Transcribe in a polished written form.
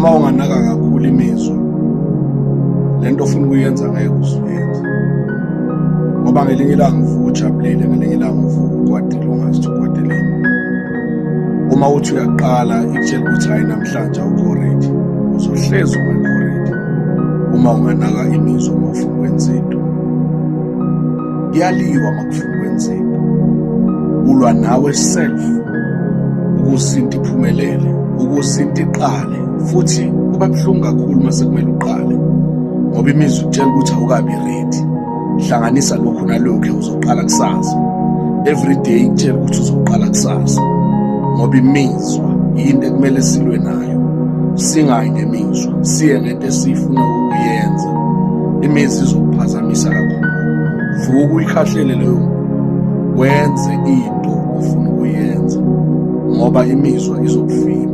Uma unganaka kakhulu imizwa, lento ofuna ukuyenza ngeke uzuyenze, ngoba ngelinye ilanga uvuka ujabulile, ngelinye ilanga uvuka ukwatile, ungazi ukuthi ukwateleni. Uma uthi uyaqala, ikutshela ukuthi hayi, namhlanje awukho ready, uzohlezi ungekho ready uma unganaka imizwa. Uma ufuna ukwenza into, kuyaliwa. Uma kufuna ukwenza into, ulwa nawe self ukuze into iphumelele, ukuze into iqale. Futhi kuba buhlungu kakhulu uma sekumele uqale, ngoba imizwa ikutshela ukuthi awukabi ready, hlanganisa lokhu nalokhu, uzoqala kusasa. Every day ikutshela ukuthi uzoqala kusasa, ngoba imizwa yinto ekumele silwe nayo. Singayi ngemizwa, siye ngento esifuna ukuyenza. Imizwa izokuphazamisa kakhulu. Vuka uyikhahlele leyo ngubo, wenze into ofuna ukuyenza, ngoba imizwa izokuvimba.